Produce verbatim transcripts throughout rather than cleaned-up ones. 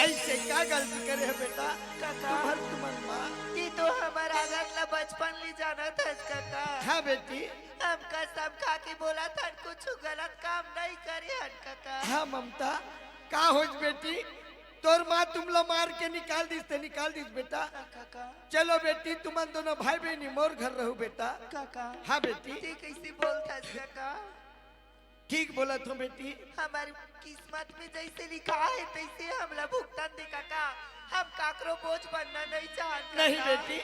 ऐसे का गलती करे हे बेटा? काका। तुम्हर तुमन माँ। ती तो हमर आदत ला बचपन ले जानत हस काका। हाँ बेटी। हम कसम खा के बोलत हन, कुछु गलत काम नहीं करे हन काका। हाँ ममता, का होइस बेटी? तोर माँ तुमला मार के निकाल दिस ते निकाल दिस बेटा। हाँ काका। चलो बेटी, तुमन दोनों भाई बहिनी मोर घर रहू बेटा। काका। हाँ बेटी। ते कैसे बोलत हस काका? ठीक बोलत हूँ बेटी। हमर किस्मत में जैसे लिखा है तैसे हमला भुगतन दे काका। हम काकरो बोझ बनना नहीं चाहत नहीं काका। बेटी,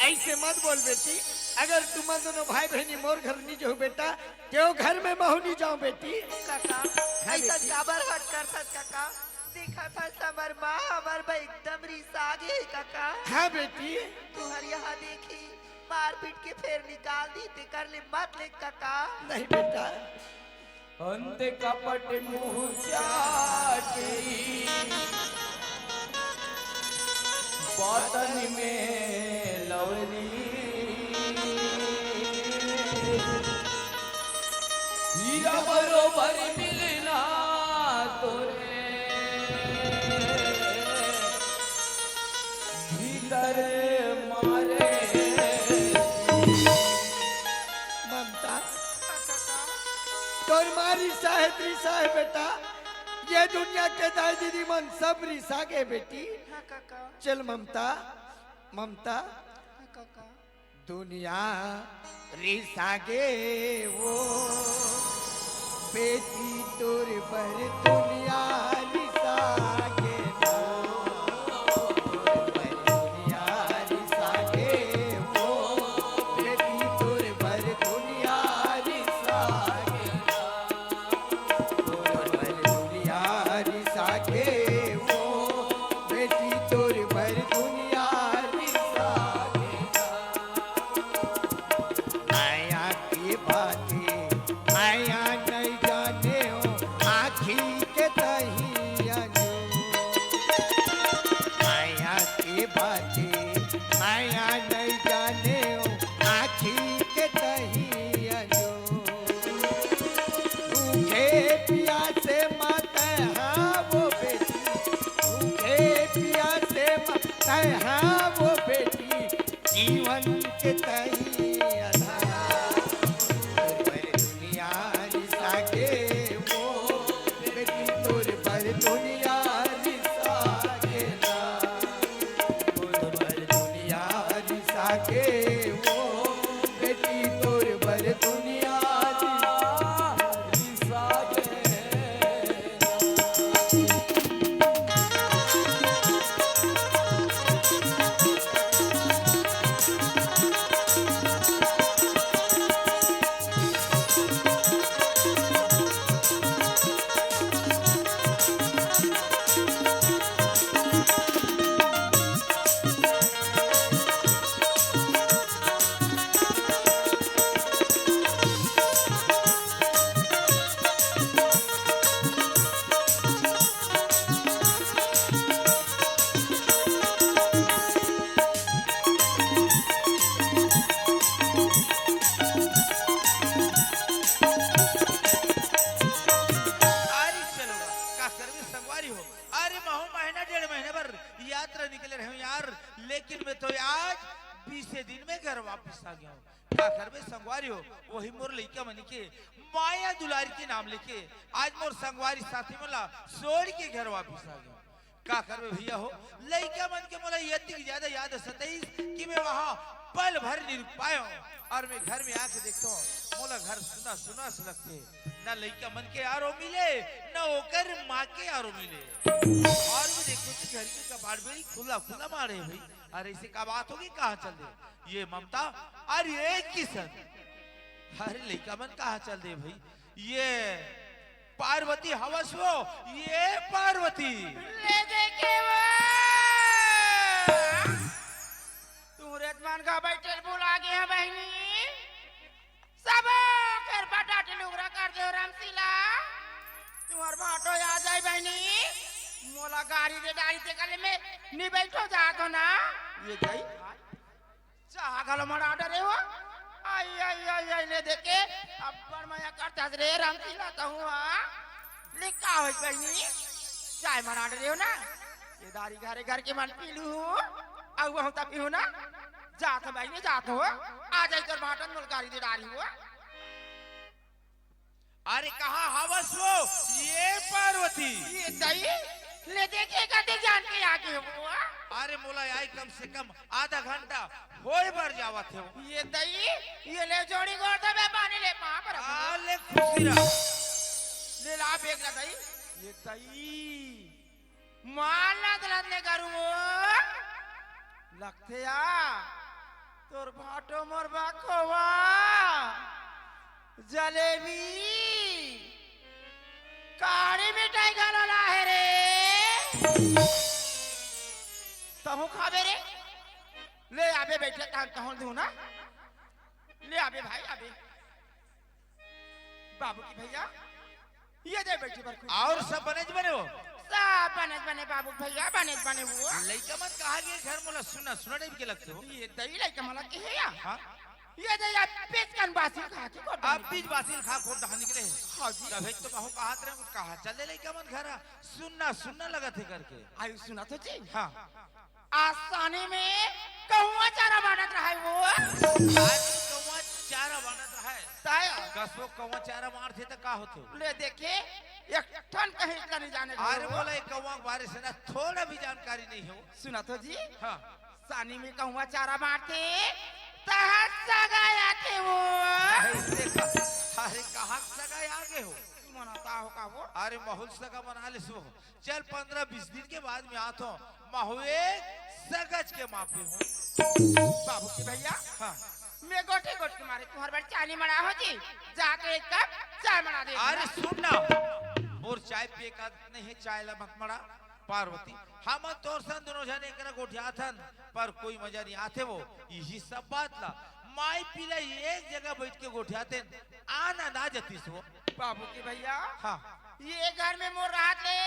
ऐसे मत बोल बेटी। अगर तुमन दोनों भाई बहिनी मोर घर नहीं जाओ बेटा, तेओ घर में महू नहीं जाओ बेटी। काका, हाँ ऐसा बेटी। काबर हट करथस काका? देखा था हमर माँ हमर बा एकदम रिसा गे हे काका। हाँ बेटी। तुहर यहाँ देखी मारपीट के फेर निकाल दी, तेकर ले मत ले काका। नहीं बेटा। अंत कपट मुँह चाटी, बतन में लवली। हीरा बरोबर मिलना तोरे भीतर मारे। ममता, तोर माँ रिसा हे, रिसा हे बेटा। ये दुनिया के दाई दीदी मन सब रिसा गे बेटी। हाँ काका। चल ममता, ममता। हाँ काका। दुनिया रिसा गे वो बेटी तोर बर दुनिया रिसा गे ना। दुनिया रिसा गे वो बेटी तोर बर दुनिया रिसा गे ना। तोर बर दुनिया रिसा गे वो बेटी तोर बर दुनिया रिसा गे ना। माया के बाते माया नहीं जाने हो, आँखी के तही अंजू। माया के बाते माया नहीं जाने हो, आँखी के तही अंजू। भूखे पियासे मत हाँ वो बेटी, भूखे पियासे मत हाँ वो बेटी, जीवन के तही आधार। तोर बर दुनिया रिसा गे वो बेटी, तोर बर दुनिया रिसा गे ना। तोर बर दुनिया रिसा गे वो बेटी, तोर बर दुनिया रिसा गे। अरे चलो, का करबे संगवारी हो? अरे महू महीना डेढ़ महीना बर यात्रा निकले रहेंव यार, लेकिन मैं तो आज बीसे दिन में घर वापिस आ गया हूँ। का करबे संगवारी हो, वही मोर लइका मन के माया दुलारी के नाम लेके आज मोर संगवारी साथी मन ला छोड़ के घर वापिस आ गया हूँ। का करबे भैया हो, लइका मन के मोला अतिक ज्यादा याद सताइस कि मैं वहाँ पल भर नहीं रुक पाया हूँ। और मैं घर में आके देखता हूँ, मोला घर सुना सुना से लगथे। ना लइका मन के आरो मिले, ना ओकर माँ के आरो मिले। और मैं देखो तो घर के कपाट भी खुला खुला मारे भाई। अरे इसे का बात होगी, कहाँ चल दे ये ममता? अरे ये किशन? अरे लइका मन कहाँ चल दे भाई? ये पार्वती हवस वो, ये पार्वती। ले देखे वो। तुहरे मन का बैठल भुला गे हे बहिनी। सब कर बटाटे लुगरा कर दे रामशीला। तुहर भाटो आ जाए बहिनी। मोला गाड़ी दे डारी ते गले में नी बैठो जात हो ना। ये जाई। चाह घलो मड़ा डरे हो। आई, आई, आई, आई, ले देखे। अब्बड़ मया करता रे रामशीला तो हुआ। ले का होइस बहिनी? चाय मना डरे हो ना? ये दारी घरे घर के मन पी लू हो। अउ वहू त पी हो ना? जात हो बहिनी, जात हो। आ जाई तोर भाटन मोलकारी दे डारी हो। अरे कहाँ हवस वो? ये पार्वती। ये दई, ले देखे कते जान के आगे हो। अरे मोला आई कम से कम आधा घंटा होय बर जावत हे। ये दई, ये ले जोड़ी गोड़ दबे पानी ले पाप रख। आ, ले खुशी रह। ले ला बेग ला दई। ये दई, मार ला दलन ले गरू वो। लगथे या, तोर भाटो मोर बा खोवा। जलेबी, काड़ी मिठाई घलो लाहे रे। तहूँ खाबे रे? ले आबे बइठे तान तहूँ दूँ ना। ले आबे भाई, आबे। बाबू की भइया, ये दे बइठे बर कुर्सी। अउ सब बनेच बने हो? सब बनेच बने बाबू भइया, बनेच बने हो। लइका मन कहाँ गे घर मोला सुन्ना सुन्ना टाइप के लगथे हो। ये दई लइका मन ला के हे या? हाँ। ये दे या पेचकन बासिल खा के कोट अब बीच बासिल खा कोट डहा निकले हे। हाँ जी। तभे तो महूँ कहत रहे हूँ, कहाँ चले लइका मन घर, सुन्ना सुन्ना लगत हे करके। आयु सुना तो जी। हाँ। आसानी में कहूँवा चारा बांटत रहय वो। आज कहूँवा चारा बांटत रहय। ताय। कस वो कहूँवा चारा बांटथे त का होथे? ले देखे, एक ठन कहीं का नहीं जाने अरे वो। बोला, एक कहूँवा के बारे से ना थोड़ा भी जानकारी नहीं हो। सुना तो जी। हाँ। सानी में कहूँवा चारा बांटथे, तहत सगा आथे वो। ऐसे का, अरे कहाँ सगा आगे हो? तू मनाता हो का वो? अरे महूँ ल सगा मना ले सो। चल, पंद्रह बीस दिन के बाद में आत हो, महूँ एक सगज के मापे हो। बाबू के भइया, हाँ। मैं गोठे गोठ के मारे तुम्हारे बर चानी मना हो जी, जाके एक कप चाय बना दे। अरे सुन ना, मोर चाय पिए का आदत नहीं हे, चाय ला मत मना। पार्वती, हम तोर सन दोनों झन एकरा गोठियाथन, पर कोई मजा नहीं आथे वो। यही सब बात ला माई पीला एक जगह बैठ के गोठियातेन, आना ना जतिस वो। बाबू के भइया, हाँ। ये घर में मोर रहत ले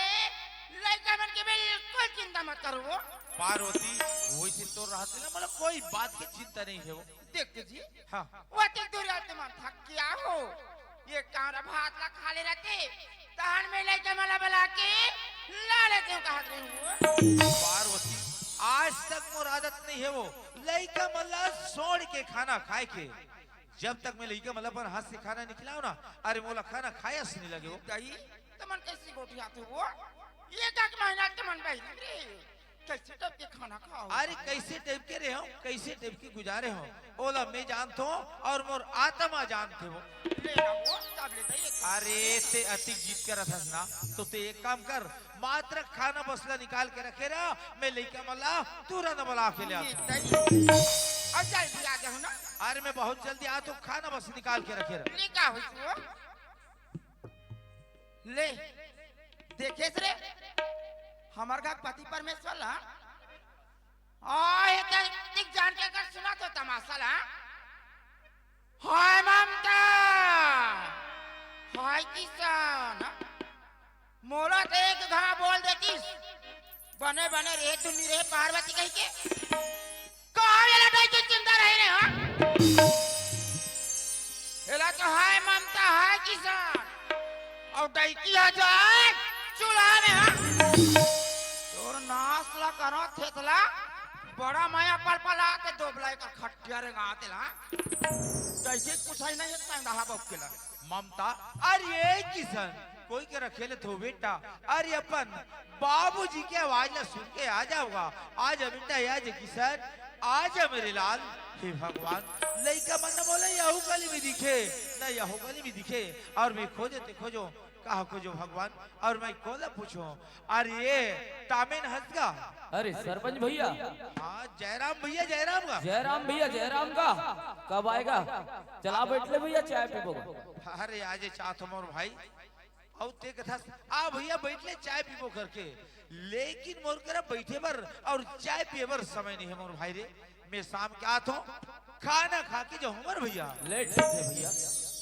लइका मन के बिल्कुल चिंता मत करो वो। पार्वती, वइसे तोर रहत ले ना, मतलब कोई बात के चिंता नहीं हे वो। देख तो जी, हाँ। वो अतेक दूर आते मन थक गया हो। ये कांरा भात ला खा ले रहते, तहन में लइका मन ला बला के ला लेते हो कहत रहे हो। पार्वती, आज तक मोर आदत नहीं हे वो लइका मन ला छोड़ के खाना खाए के। जब तक मैं लइका मन ला अपन हाथ से खाना नहीं खिलाओ ना, अरे मोला खाना खायस नहीं लगे वो। दई, तमन कैसे गोठियात हो वो? ये का के महीना तमन बहिरी रे? कैसे टाइप के खाना खाओ? अरे कैसे टाइप के रहे हो, कैसे टाइप के गुजारे हो, ओला मैं जानत हो अउ मोर आत्मा जानथे वो। ले ना वो, तब ले दई। अरे ते अति जीत करत हस ना, तो ते एक काम कर, मात्र खाना बस ला निकाल के रखे रह, मैं लइका मन ला तुरंत बला के ले आत हो। दई। अब जल्दी आ जाओ ना। अरे मैं बहुत जल्दी आत हो, खाना बस निकाल के रखे रह। ले का होइस वो? ले, देखेस रे, हमर का पति परमेश्वर ला। आए त टिक जान के कर सुना तो तमाशा ला। हाय ममता, हाय किशन, मोला तो एक घा बोल देतिस, बने बने रे तू निरे पार्वती कहि के। कहाँ ले लटाई के चिंता रहे रे, हाँ? एला तो हाय ममता, हाय किसान। अउ डैकी ह जाए चूल्हा में, हाँ? तोर नाश ला करो थेथला, बड़ा मया पलपला ते दोबला एकर खटिया रे गाते ला। जैसे कुछ ही नहीं है, तंग रहा बउक के ला। ममता, अरे ए किशन, कोई के रखेले थो बेटा, अरे अपन बाबूजी के आवाज ला सुन के आ जाओगा। आ जा बेटा, आ जा किशन, आ जा मेरे लाल। हे भगवान, लइका मन न बोले यहू गली में दिखे, न यहू गली में दिखे, अउ मैं खोजो ते खोजो, कहाँ खोजो भगवान, अउ मैं कोला पूछो, अरे ये तामेन हंस गा। अरे सरपंच भैया। हाँ, जयराम भैया, जयराम गा। जयराम भैया, जयराम गा। कब आएगा? चला बैठ ले भैया, चाय पीबो। अरे आजे चाहत हो मोर भाई, अउ ते कथस, आ भैया बैठ ले चाय पीबो करके, लेकिन मोर करा बैठे बर अउ चाय पिए बर समय नहीं है मोर भाई रे। मैं शाम के आत हो, खाना खा के जाहूँ मोर भैया। ले ठीक है भैया।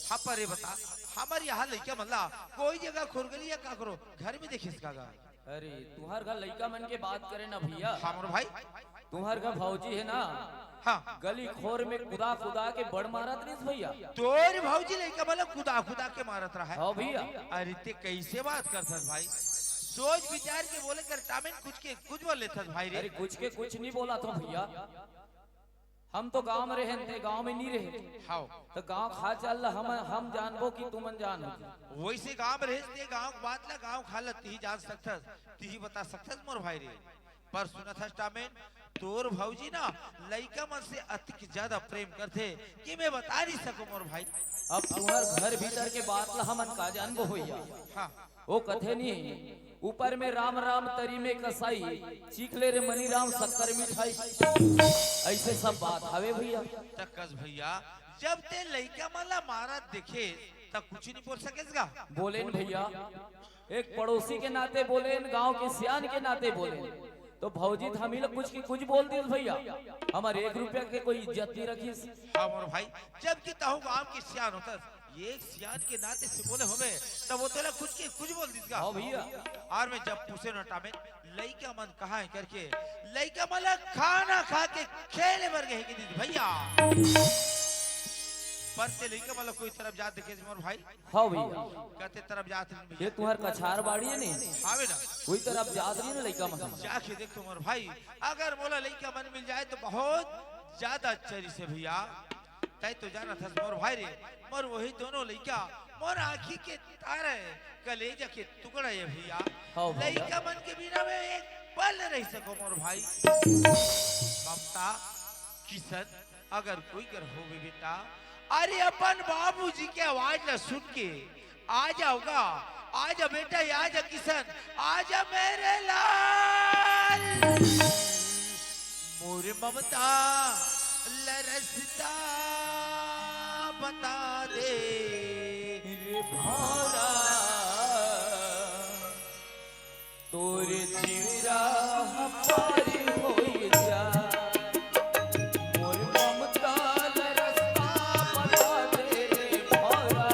हाँ पर ये बता, हमर यहाँ लइका मन ला कोई जगह खुरगली या काकरो घर में देखेस का गा? अरे, तुंहर घर लइका मन के बात करे ना भइया। हाँ मोर भाई। तुंहर घर भौजी हे ना, हाँ। गली खोर में कुदा कुदा के बड़ मारत रहिस भइया। तोर भौजी लइका मन ला कुदा कुदा के मारत रहय। हाँ भइया। अरे ते कइसे बात करथस भाई? सोच विचार के बोले कर टामेन कुछ के कुछ बोल लेथस भाई रे। अरे कुछ के कुछ नहीं बोलत हों भइया। हम तो गांव में रहेन, ते गांव में नहीं रहे। हाव। तो गांव के हाल चाल ला हम, हम जानबो कि तुमन जानो? वइसे गांव में रहेस ते गांव के बात ला, गांव के हालत तिही जान सकथस, तिही बता सकथस मोर भाई रे। पर सुनत हस टामेन, तोर भौजी ना लइका मन से अतिक ज्यादा प्रेम करथे कि मैं बता नहीं सकूं मोर भाई। अब तुंहर घर भीतर के बात ला हमन का जानबो भइया। हाँ। वो कथे नहीं, ऊपर में राम राम, तरी में कसाई, चीख ले रे मनी राम शक्कर मिठाई। अइसे सब बात हवे भइया। त कस भइया, जब ते लइका मन ला मारत देखे, त कुछ नहीं बोल सकेस गा? बोलेन भइया, एक पड़ोसी के नाते बोलेन, गांव के सियान के नाते बोलेन, तो भौजी त हमी ला कुछ के कुछ बोल दिस भइया, हमर एक रुपया के कोई इज्जत नहीं रखिस। हाँ मोर भाई, जबकि तहूं गांव के सियान होतस, एक सियान के नाते से बोले होबे, तब वो तोला कुछ के कुछ बोल दिस गा। हाँ भइया। अउ मैं जब पूछेन टामेन, लइका मन कहाँ हे करके, लइका मन ला खाना खा के खेले बर गे हे कहि दिस भइया। पर ते लइका मन ला कोई तरफ जात देखे मोर भाई? हाँ भइया। कते तरफ जात रहिन भइया? ये तुंहर कछार बाड़ी हे नहीं? हावे ना। कोई तरफ जात रहिन लइका मन? जाके देख तो मोर भाई, अगर मोला लइका मन मिल जाय तो बहुत ज्यादा अच्छा रहिस भइया। तैं तो जानत हस मोर भाई रे, मोर वही दोनों लइका मोर आँखी के तारा हे, कलेजा के टुकड़ा हे भइया। हाँ भइया। लइका मन के बिना मैं एक पल नहीं रहि सकूं मोर भाई। ममता, किशन, अगर कोई घर होवे बेटा, अरे अपन बाबूजी के आवाज ला सुन के आ जाओ गा। आजा बेटा, आजा किशन, आजा मेरे लाल। मोर ममता ला रस्ता बता दे रे भौरा, तोर जीवरा पार होई जा। मोर ममता ला रस्ता बता दे रे भौरा,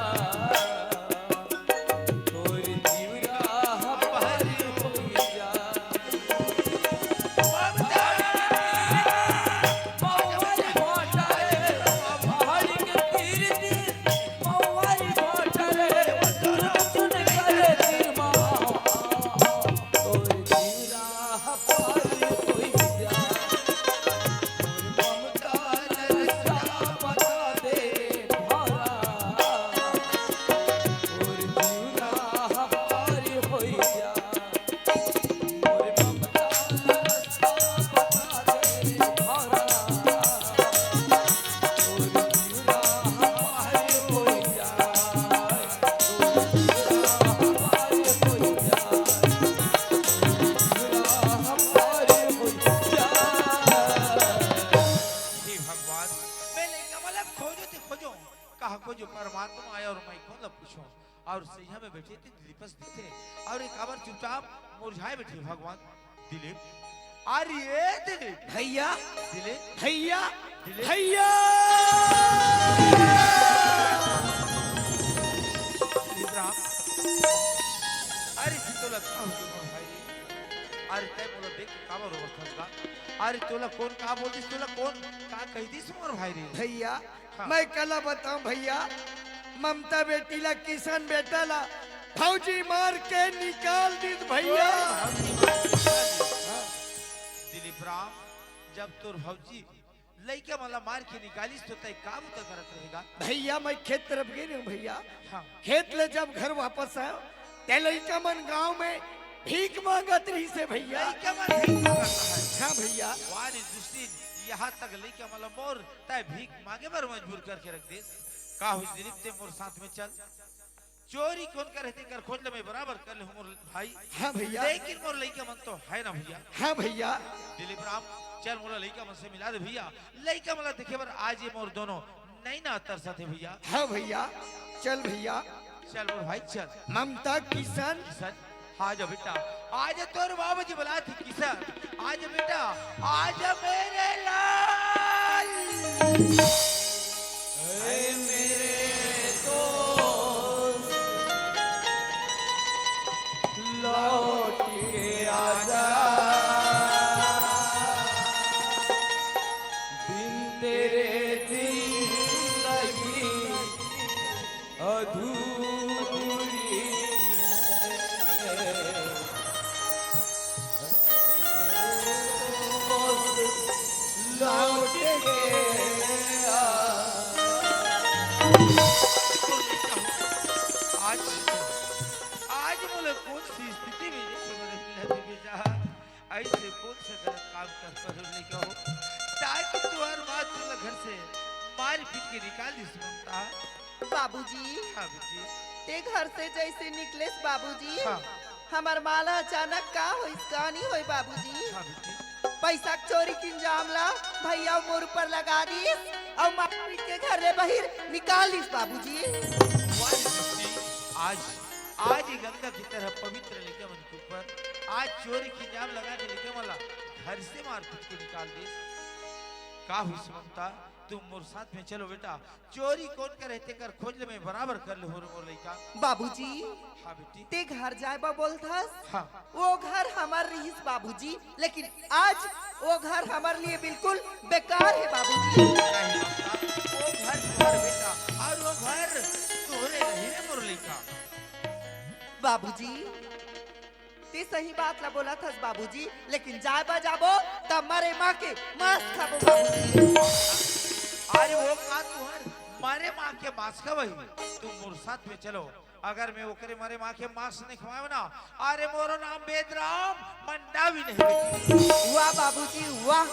तोर जीवरा पार होई जा। हे भगवान, मैं लइका मन ला खोजों ते खोजों, कहाँ खोजों परमात्मा आय अउ मैं कोन ला पूछों? अउ सइया में बइठे ते दिलीपस दिखथे, अउ ये काबर चुपचाप मुरझाए बइठे भगवान? दिलीप, अरे दिलीप। भइया। दिलीप। भइया। दिलीप। भइया। दिलीप राम। अरे तोला का होगे मोर भाई? अरे तैं मोला देख के काबर रोवत हस गा? अरे तोला कोन का बोल दिस, तोला कोन का कहि दिस मोर भाई रे? भइया, हाँ। मैं काला बतावं भइया, ममता बेटी ला, किशन बेटा ला भौजी मार के निकाल दिस भइया। दिलीप राम, जब तोर भौजी लइका मन ला मार के निकालिस तो तैं का बुता करत रहे गा? भइया, मैं खेत तरफ गे रहेंव भइया। हाँ। खेत ले जब घर वापस आएंव, ते लइका मन गांव में भीख मांगत रहिसे भइया। लइका मन भीख मांगत हे। हाँ भइया। वाह रे दुष्टिन, यहाँ तक लइका मन ला मोर तैं भीख मांगे बर मजबूर करके रख देस। का होइस दिलीप, तैं मोर साथ में चल। चोरी कोन करे हे तेकर खोज ल मैं बराबर कर लेहूं मोर भाई। हाँ भइया। लेकिन मोर लइका मन तो हे ना भइया। हाँ भइया। दिलीप राम, चल मोला लइका मन से मिला दे भइया। लइका मन ला देखे बर आज ये मोर दोनों नैना तरसत हे भइया। हाँ भइया, चल भइया। चल मोर भाई चल। ममता, किशन। किशन, आजा बेटा, आजा, तोर बाबूजी बुलात हे किशन, आजा बेटा, आजा मेरे लाल। ऐ मेरे दोस्त, लौट के अधूरी है। लौट के आ। आज, आज मोला कौन सी स्थिति में ये सब मिला दे बेटा? ऐसे कौन सा गलत काम कर परो लइका हो, ताकि तुहर माँ तुला घर से मार पीट के निकाल दिस ममता? बाबूजी, हाँ बेटी। ते घर से जैसे निकलेस बाबूजी, हाँ। हमर माँ ला अचानक का होइस, का नहीं होय बाबूजी? हाँ बेटी। पैसा के चोरी के इंजाम ला भैया मोर ऊपर लगा दिस अउ मार पीट के घर ले बाहिर निकाल दिस बाबूजी। वाह रे सृष्टि, आज, आज ये गंगा की तरह पवित्र लइका मन के ऊपर आज चोरी के इंजाम लगा के लइका मन ला घर से मार पीट के निकाल दिस। का होइस ममता, तुम मोर साथ में चलो बेटा, चोरी कौन करे तेकर खोज ले मैं बराबर कर लेहूं रे मोर लइका। बाबूजी, हाँ बेटी। ते घर जाए बर बोलथस? हाँ। वो घर हमर रिहिस बाबूजी, लेकिन आज वो घर हमर लिए बिल्कुल बेकार है बाबूजी। नहीं ममता, वो घर तुहर बेटा अउ वो घर तोरे रही रे मोर लइका। बाबूजी, ते सही बात ला बोलथस बाबूजी, लेकिन जाए बर जाबो त मरे माँ के मांस खाबो बाबूजी। अरे वो का तुहर मरे माँ के मांस खाबो ही? तुम मोर साथ में चलो, अगर मैं ओकरे मरे माँ के मांस नहीं खवाएंव ना, अरे मोरो नाम बेदराम मंडावी नहीं बेटी। वाह बाबूजी वाह,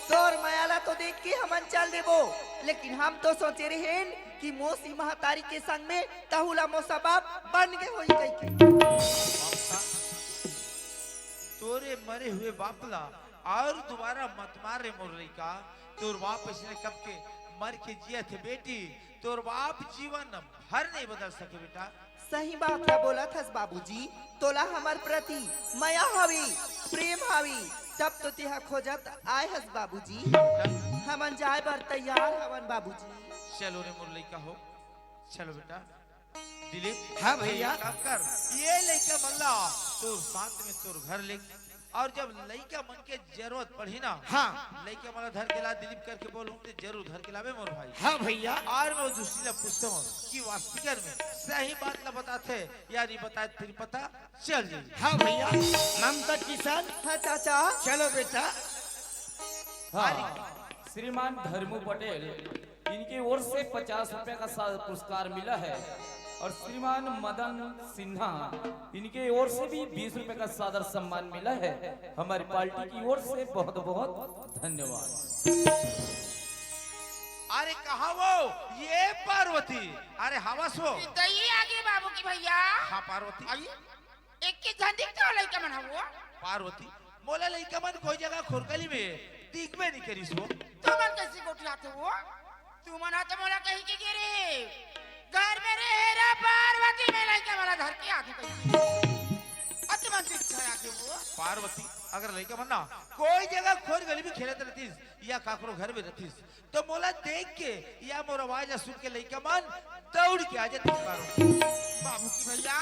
तोर मया ला तो देख के हमन चल देबो, लेकिन हम तो सोचे रहेन कि मौसी महतारी के संग में तहू ला मौसा बाप बन गे होही कहिके। ममता, तोरे मरे हुए बाप ला अउ दोबारा मत मार रे मोर लइका। तोर बाप अइसने कब के मर के जियत हे बेटी, तोर बाप जीवन भर नहीं बदल सके बेटा। सही बात ला बोलत हस बाबूजी, तोला हमर प्रति मया हवे, प्रेम हवे, तब तो तेहा खोजत आए हस बाबूजी। हमन जाए बर तैयार हवन बाबूजी। चलो रे मोर लइका हो, चलो बेटा। दिलीप, हाँ भैया। एक काम कर, ये लइका मन ला तोर साथ में तोर घर ले, अउ जब लइका मन के जरूरत पड़ही ना, हाँ। लइका मन ला धर के ला दिलीप करके बोलहूं ते जरूर धर के लाबे मोर भाई। हाँ भैया। अउ मैं दूसरी ला पूछत हूं कि वास्तविकन में सही बात ला बताथे या नहीं बताए, फिर पता चल जाई। हाँ भैया, ममता किशन। हाँ चाचा। चलो बेटा। हाँ, श्रीमान धर्मू पटेल, इनके ओर से पचास रुपए का सा-, पुरस्कार मिला है और श्रीमान मदन सिन्हा, इनके ओर से भी बीस रुपए का सादर सम्मान मिला है। हमारी पार्टी की ओर से बहुत बहुत धन्यवाद। अरे कहाँ वो ये पार्वती? अरे हवस वो। इधर ही आगे बाबू की भैया। हाँ पार्वती। आइए। एक के झन दिखते हो लइका मन ह वो? पार्वती, मोला लइका मन कोई जगह खोरकली में दिखबे नहीं करिस वो। तुमन कैसे गोठियाथे वो? तुमन ह तो मोला कही के गे रहे, घर में रहे रे पार्वती, मैं लइका मन ला धर के आथे कही। अ तुमन दिखते आथे वो? पार्वती, अगर लइका मन ना कोई जगह खोरकली में खेलत रहतिस या काकरो घर में रहतिस, तो मोला देख के या मोर आवाज ला सुन के लइका मन दौड़ के आ जाथे पार्वती। बाबू की भैया,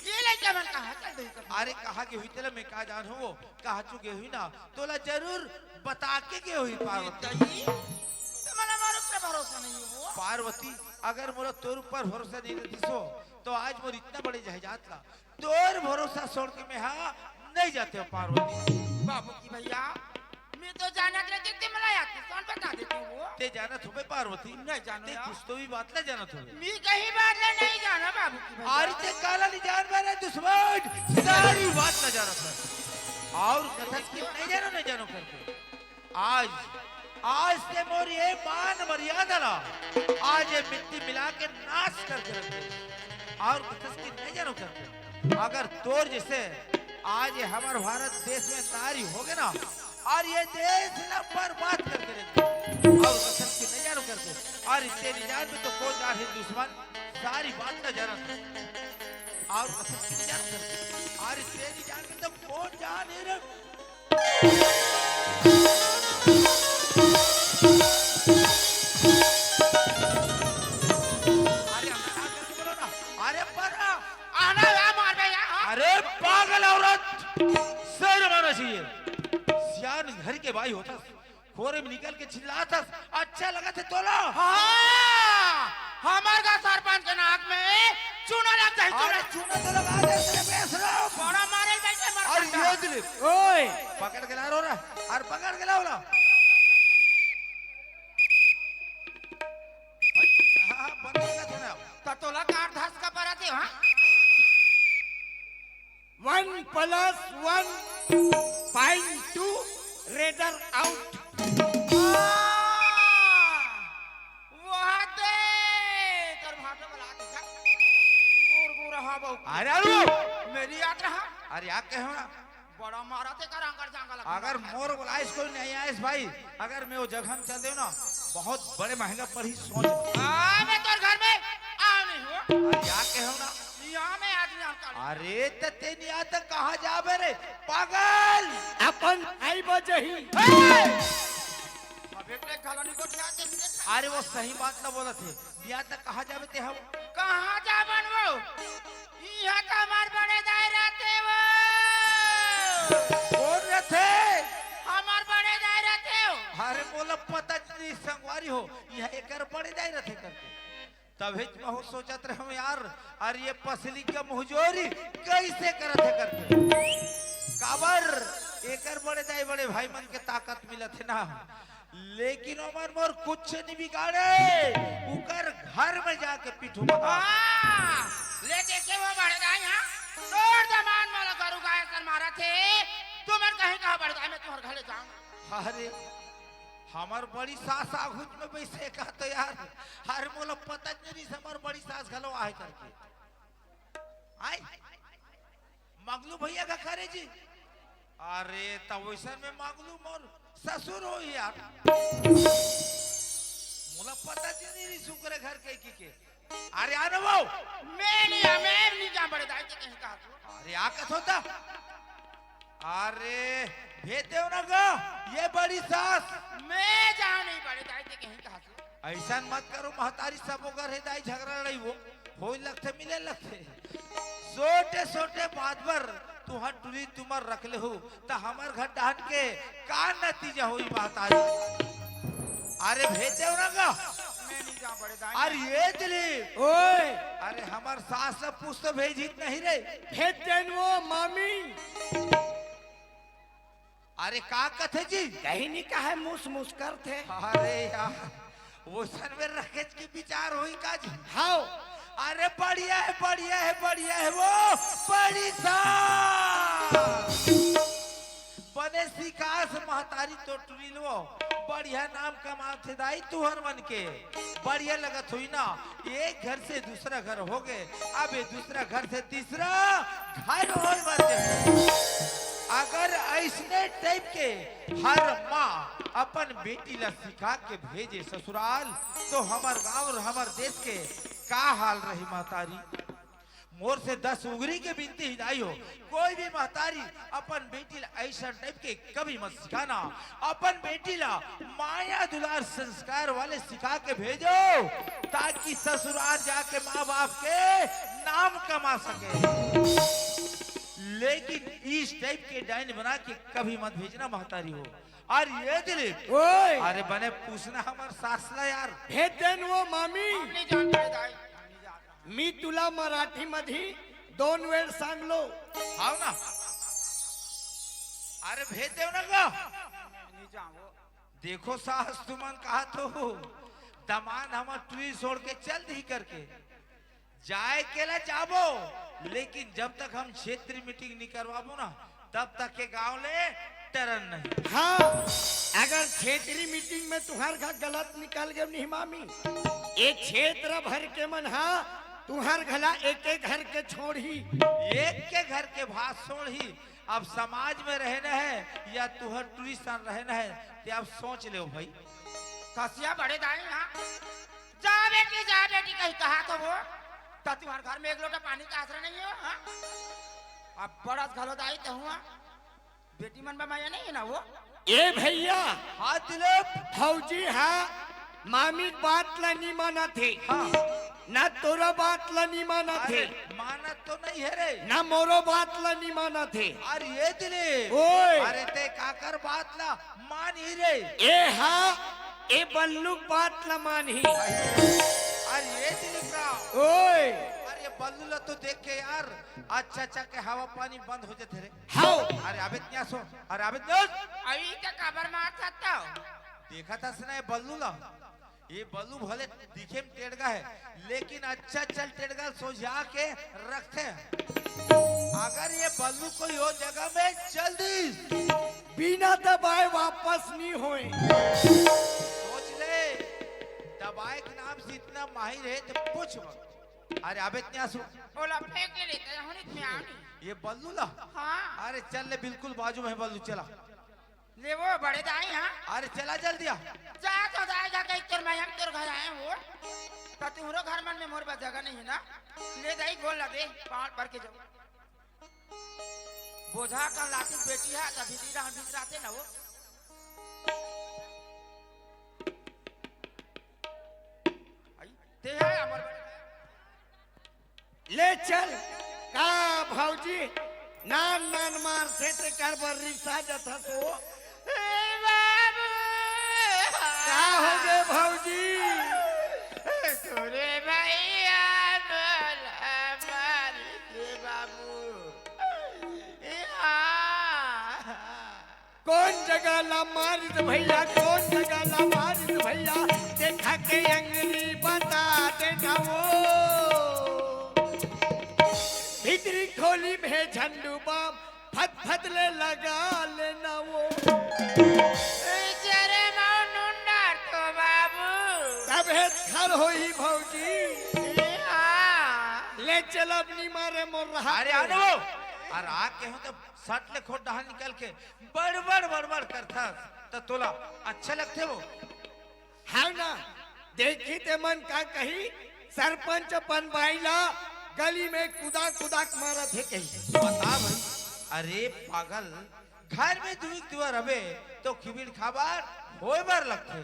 ये लइका मन कहाँ चल दे? अरे कहाँ गे हुई तेला मैं का जानहूं वो, कहाँ चु गे हुई ना, तोला जरूर बता के गे हुई पार्वती। नहीं, तो मोला मोर ऊपर भरोसा नहीं है वो। पार्वती, अगर मोला तोर ऊपर भरोसा नहीं रहतिस वो, तो आज मोर इतना बड़े जायदाद ला तोर भरोसा छोड़ के मैं हा नहीं जाते हो पार्वती। बाबू की भैया, मैं तो जानत रहते ते मला आती कौन बता देते वो। ते जानत होबे पार्वती? नहीं जानो ते यार। कुछ तो भी बात ना जानत होबे। मैं कहीं बात ना नहीं जानो बाबू की भैया। अरे ते काला नहीं जान मेरे दुश्मन, सारी बात ना जानत है। अउ कथस कि नहीं जानो, नहीं जानो करके। आज, आज ते मोर ये मान मर्यादा ला, आज ये मिट्टी मिला के नाश करके रख दे। अउ कथस कि नहीं जानो करके, अगर तोर जैसे आज ये हमर भारत देश में नारी होगे ना, अउ ये देश ला बर्बाद करके रख दे। अउ कथस कि नहीं जानो करके, अउ इतने नहीं जान में तो कौन जान है दुश्मन, सारी बात ना जानत। अउ कथस कि नहीं जानो करके, अउ इतने नहीं जान में तो कौन जान है रे। अरे, अरे, पर, आना या मार बे या, हाँ? अरे, पागल औरत, शर्म आना चाहिए। सियान घर के बाई होता, खोरे में निकल के चिल्लाता, अच्छा लगा थे तोला? हाँ, हमार का सरपंच अरे चूना तो लगा दे तेरे बेस रहो। बड़ा मारे बैठे मर अरे ये दिलीप। ओए। पकड़ के ला रो रे। अरे पकड़ के लाओ ला। हाँ, हाँ, बन गया था ना। त तोला काट धास का परा दे, हाँ? One plus one point two, Raider out। वाह! वाह दे! तोर भाटो बला दे जा। गोर गोर हा बहू। अरे, अरे! मेरी याद रहा। अरे, याद कहे हो ना? बड़ा मारा ते कर अंकर जांगा लगा। अगर मोर बोलाइस कोई नहीं आइस भाई, अगर मैं वो जगह में चल देव ना, बहुत बड़े महंगा पड़ी सोच। हाँ, मैं तोर घर में आ नहीं हूँ। अरे, याद कहे हो ना? यहाँ मैं आदमी अंकल। अरे, त तेन यहाँ तक कहाँ जाबे रे, पागल? अपन आई बजही। ए! अब एक ले घाला नहीं को ध्यान दे, नहीं देखा? अरे, वो सही बात ना बोलत हे। यहाँ तक कहाँ जाबे ते हव? कहाँ जाबन वो? यहाँ तो हमार बड़े दाई रहते वो। कौन रहते? हमार बड़े दाई रहते हो। अरे, मोला पता नहीं, संगवारी हो, यहाँ एकर बड़े दाई रहते करके। तभे तो महूँ सोचत रहूं यार, अरे ये पसली के मुहजोरी कैसे करत हे करके। काबर एकर बड़े दाई बड़े भाई मन के ताकत मिलत हे ना, लेकिन ओमन मोर कुछ नहीं बिगाड़े, उकर घर में जाके पीठू बता। हाँ, ले देखे वो बड़े दाई, हाँ, तोर दमान मोला गरु गाय असन मारत हे, तुमन कहीं कहा बड़े दाई, मैं तुम्हारे घरे जाऊंगा। अरे, हमर बड़ी सास आघुच में बैसे का तो यार, अरे मोला पता नहीं रहिस हमर बड़ी सास घलो आहे करके। आय, मंगलू भैया का करे जी। अरे, त वैसन में मंगलू मोर ससुर हो यार। मोला पता नहीं रहिस उकरे घर के की के। अरे, आने वो। मैं नहीं, मैं नहीं जा बड़े दाई के कहीं कहा तू। अरे, आ कस होता? अरे, भेज देव ना गा, ये बड़ी सास। मैं जा नहीं बड़े दाई के कहीं कहा तू। ऐसन मत करो महतारी, सबो घर हे दाई झगड़ा लड़ाई वो। होई लगथे, मिले लगथे। छोटे-छोटे बात बर तुहर टुरी तुमर रख ले हो, त हमर घर डाहन के का नतीजा होई महतारी? अरे भेज देव ना गा। मैं नहीं जा बड़े दाई। अरे ये दिलीप। ओए। अरे हमर सास से पूछ तो भेजित नहीं रे। भेज देन वो मामी। अरे का कथे जी? कहीं नहीं कहे, मुस मुस करथे। अरे यार, वो सन में रखेच के विचार होई का जी? हाव। अरे बढ़िया है, बढ़िया है, बढ़िया है वो, बड़ी सास। बने सिकास महतारी तो टुरी लो, बढ़िया नाम कमाथे दाई तुहर मन के। बढ़िया लगत होई ना, एक घर से दूसरा घर हो गए, अब ये दूसरा घर से तीसरा घर होए बर दे। अगर ऐसने टाइप के हर माँ अपन बेटी ला सिखा के भेजे ससुराल, तो हमर गाँव और हमर देश के का हाल रही महतारी? मोर से दस उगरी के बिनती हे दाई हो, कोई भी महतारी अपन बेटी ला ऐसन टाइप के कभी मत सिखाना। अपन बेटी ला माया दुलार संस्कार वाले सिखा के भेजो, ताकि ससुराल जाके माँ बाप के नाम कमा सके। लेकिन इस टाइप के डाइन बना के कभी मत भेजना महतारी हो। अरे ये दिलीप, ओए। अरे बने पूछना हमर सास ला यार। भेज देन वो मामी। हम नहीं जानते दाई। मी तुला मराठी मधी दोन वेळ सांगलो। हाव ना। अरे भेज देव ना गा। नहीं जाओ। देखो सास, तुमन कहा तो दमांद हमर टुरी छोड़ के चल दी करके। जाए के ला जाबो, लेकिन जब तक हम क्षेत्रीय मीटिंग नहीं करवाबो ना, तब तक के गांव ले टरन नहीं। हाँ, अगर क्षेत्रीय मीटिंग में तुहार घर गलत निकल गए नहीं मामी, ये क्षेत्र भर के मन हा तुहार घला एक एक घर के छोड़ही। एक के घर के भात छोड़ही। अब समाज में रहना है या तुहर टुरी सन रहना है, ते अब सोच ले भाई। कसिया बड़े दाई ना, जा बेटी, जा बेटी, कहीं कहा तो वो, त तुहर घर में एक लोटा पानी का आसरा नहीं हो, हाँ? अब बड़ा घलो दाई तो हुआ, बेटी मन बा माया नहीं है ना वो? ए भैया। हाँ दिलीप। भौजी हा मामी बात ला नहीं मानत हे। हाँ। ना तोरो बात ला नहीं मानत हे। अरे, मानत तो नहीं है रे। ना मोरो बात ला नहीं मानत हे। अरे ये दिलीप। ओए। अरे ते काकर बात ला मानही रे। ए हा, ए बल्लू बात ला मानही। अरे ये दिलीप राव। ओए। अरे बल्लू ला तो देख के यार, अच्छा अच्छा के हवा पानी बंद हो जाथे रे। हाव। अरे अबे तिया सो, अरे अबे तिया सो। अभी तक काबर मार सकता हो? देखत हस ना ये बल्लू ला, ये बल्लू भले दिखे में टेड़गा हे, लेकिन अच्छा चल टेड़गा सोझा के रखथे। अगर ये बल्लू कोई और जगह में चल दिस, बिना दबाए वापस नहीं होए। सोच ले, दबाए के नाम से इतना माहिर हे तो पूछ मत। अरे अबे तिया सो। ओला फेंक के लेते हैं, होने में आओ नहीं। ये बल्लू ला? हाँ। अरे चल ले, बिल्कुल बाजू में हे बल्लू, चला। ले वो बड़े दाई, हाँ। अरे चला जल्दी आ। जा तो दाई, जाके एक तोर मैं हम तोर घर आए हो। तो तुम्हारो घर मन में मोर बस जगह नहीं है ना। ले दाई, गोल लगे, पाँव पर के जाओ। बोझा का लाठी बेटी है, तभी दीदा हम भीतराते ना वो। आई, ते है अमर बड़े। ले चल। का भौजी, नान नान मारथे तेकर बर रिसा जथस हो। ए बाबू। का होगे भौजी? तोरे भैया बोला मारी दे बाबू। ए हाँ। कोन जगह ला मारिस भैया, कोन जगह ला मारिस भैया, देखा के अंगरी बता देना वो। भीतरी खोली में झंडू बाम, फत फत ले लगा लेना वो। ए, जरे माऊ नुंडर तो बाबू। तब हे खर होई भौजी। ए, हाँ। ले चल अब नी मारे मोर रहा। अरे आनो, अरे आ के हो तो सट ले खोट डहार निकल के बड़बड़ बड़बड़ करथस, त तोला अच्छा लगथे वो? हाव ना, देखी ते मन का कही, सरपंच अपन बाई ला गली में कुदा कुदा के मारत हे कही। बता भाई, अरे पागल, घर में दुई दुआ रबे तो खिबिड़ खाबार होय बर लगथे,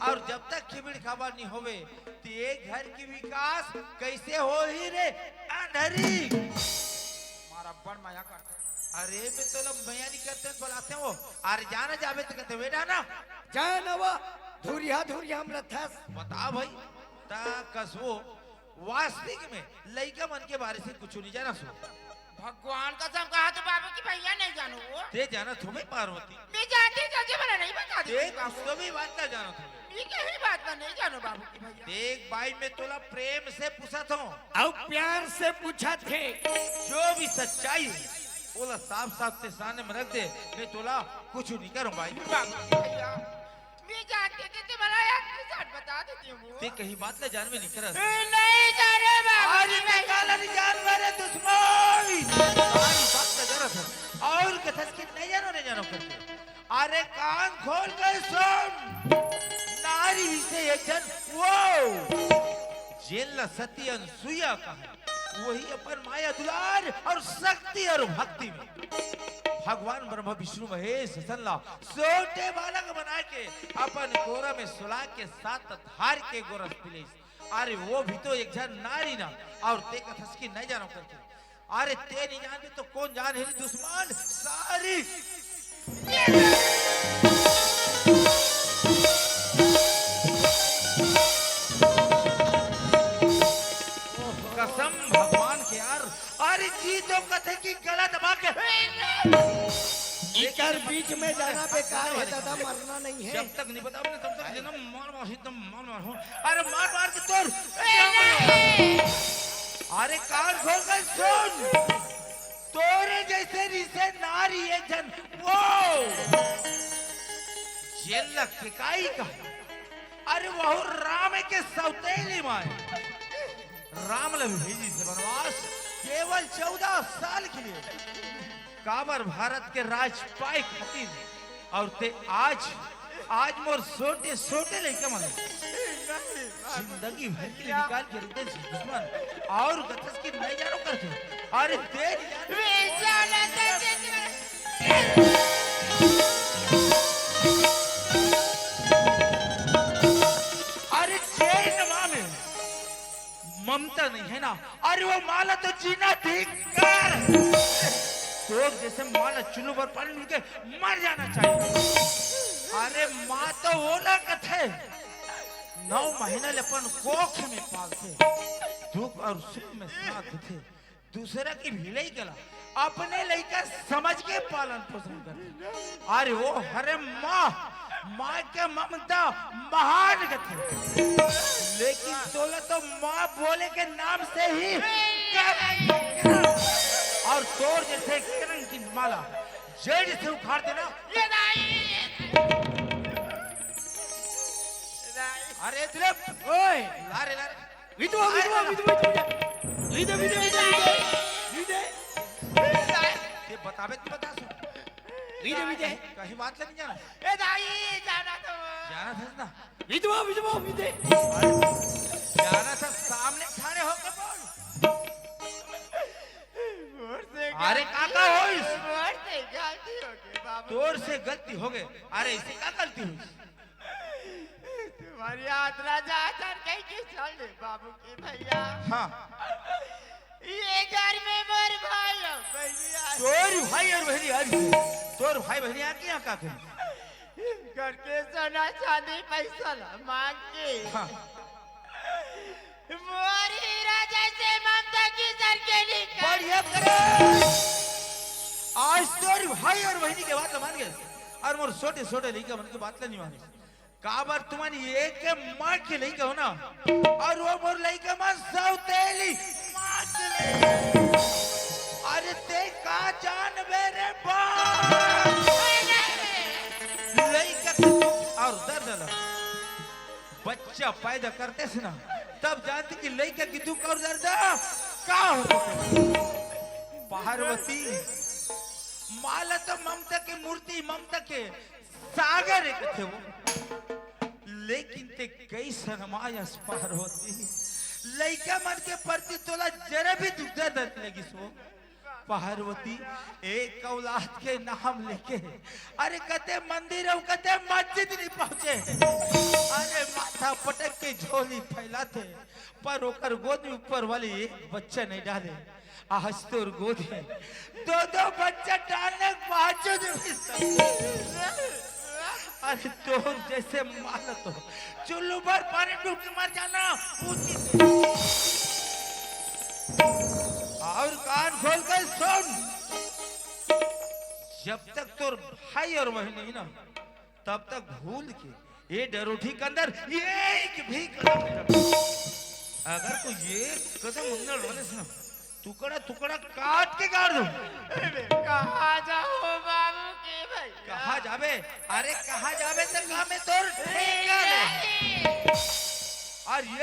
और जब तक खिबिड़ खाबार नहीं होवे, तो ये घर की विकास कैसे होही रे अंधरी? मारा बड़ मया करथे। अरे, मैं तोला मया नहीं करते बलाते हो। अरे, जाना जाबे तो कहते, बेटा ना। जान वो, धुरिया, धुरिया हम रथस। बता भाई, ता कसो, वास्तविक में लइका मन के बारे से कुछ नहीं जाना सो। भगवान कसम कहा तो बाबू की भैया नहीं जानो वो। ते जाना थोबे पार्वती। मैं जानती तो जी, मैंने नहीं बता दी ते बाबू। कुछ तो भी बात ना जाना थोबे। ये कहीं बात ना नहीं जानो बाबू की भैया। देख भाई, मैं तोला प्रेम से पूछत हूँ। अउ प्यार से पूछत हे। जो भी सच्चाई हे, ओला साफ साफ ते सामने में रख दे, मैं तोला कुछ नहीं करूँ भाई। बाबू भैया, मैं जानती थी तुम्हारा यार के साथ बता देती हूँ। ते कहीं बात ला जान में नहीं करस। ए, नहीं जाने बाबू अरे जी, मैं नहीं। काला नहीं जान मेरे दुश्मन। सारी बात ला जरा था। और कथस की नहीं जानो, नहीं जानो करके। अरे कान खोल के सुन, नारी ही से एक जन वो, जेन ला सती अनसुईया कहा, वही अपन माया दुलार और शक्ति और भक्ति में भगवान ब्रह्मा विष्णु महेश सन ला छोटे बालक बना के अपन कोरा में सुला के सात धार के गोरस पिलेस। अरे वो भी तो एक जन नारी ना, और ते कथस की नहीं जानो करके। अरे ते नहीं जानबे तो कौन जान हे दुश्मन? सारी कसम भगवान के यार। अरे जी तो कथे की गला दबा के। इकर बीच में जाना बेकार हे दादा, मरना नहीं हे। जब तक नहीं बताओ ना, तब तक जन्म मार मार, एकदम मार मार हो। अरे मार मार के तोर। अरे कान खोल के सुन, तोरे जैसे रिसे नारी एक जन वो जेल लग के काई का। अरे वहू राम के सौतेली माय, राम ला भेजिस बनवास केवल चौदह साल के लिए। काबर भारत के राज पाए खातिर। और ते आज, आज मोर छोटे छोटे लइका मन जिंदगी भर के लिए निकाल के रख दे दुश्मन। और कथस की नहीं जानो करके। अरे ते नहीं जानो। अरे जय नमा में ममता नहीं हे ना। अरे वो माँ ला तो जीना धिक्कार। तोर जैसे माँ ला चुल्लू बर पानी मिल के मर जाना चाहिए। अरे माँ तो वो ना कथे, नौ महीना ले अपन कोख में पालथे। दुख और सुख में साथ देथे, दूसरा के भलाई के ला अपने लइका समझ के पालन पोषण करथे। अरे ओ हरे माँ, माँ के ममता महान कथे, लेकिन तोला तो माँ बोले के नाम से ही कलंक। और तोर जैसे कलंक की माला जड़ से उखाड़ देना। ये दाई, ये दाई। अरे इधर ओए, ला रे, ला रे। विधवा, विधवा, विधवा, विधवा। विधे, विधे, विधे, विधे। विधे। ये बताबे तो बता सो। विधे, विधे। कहीं बात लग जाना। ए दाई, जाना तो। जाना था ना। विधवा, विधवा, विधे। अरे, जाना था, सामने खड़े होके बोल। मोर से अरे गलती काका होइस? मोर से गलती हो गई बाबू। तोर से गलती हो गई। अरे इसे का गलती होइस? तुम्हारी यात्रा जा कर कहीं की चल दे बाबू की भैया। हाँ। ये घर में मोर भाई और बहनी आ तोर भाई और बहनी आ रही है। तोर भाई बहनी आ के यहाँ का करी? घर के सोना चांदी पैसा ला मांग के। हाँ। मोर हीरा जैसे ममता की सर के निकल। बढ़िया करे। आज तोर भाई और बहनी के बात ला मान गए और मोर छोटे छोटे लइका मन के बात ला नहीं माने। काबर तुमन एक माँ के लइका हो ना, और वो मोर लइका मन सौतेली माँ के लइका। अरे ते का जानबे रे बाप? लइका के दुख और दर्द ला बच्चा पैदा करते से ना, तब जानते कि लइका के दुख और दर्द का होथे। पार्वती, माँ ला तो ममता के मूर्ति, ममता के सागर एक थे वो, लेकिन ते कइसन मायस पार्वती, लइका मन के प्रति तोला जरा भी दुख दर्द नहीं लगिस हो। पार्वती, एक औलाद के नाम लेके, अरे कते मंदिर अउ कते मस्जिद नहीं पहुंचे, अरे माथा पटक के झोली फैलाथे, पर ओकर गोद में ऊपर वाली एक बच्चा नहीं डाले। आज तोर गोद में दो दो बच्चा डालने के बावजूद भी सब। अरे तोर जैसे मालत हो, चुल्लू भर पानी डूब के मर जाना उचित है। और कान खोल के सुन, जब तक तोर भाई और बहन नहीं ना, तब तक भूल के ये डरोठी के अंदर एक भी कदम नहीं रखना। अगर कोई एक कदम अंदर डाले ना, टुकड़ा टुकड़ा काट के गाड़ दूं। कहाँ जाओ बाबू के भैया? कहाँ जाबे? अरे कहाँ जाबे तो काम है तोर ठेका ले। और ये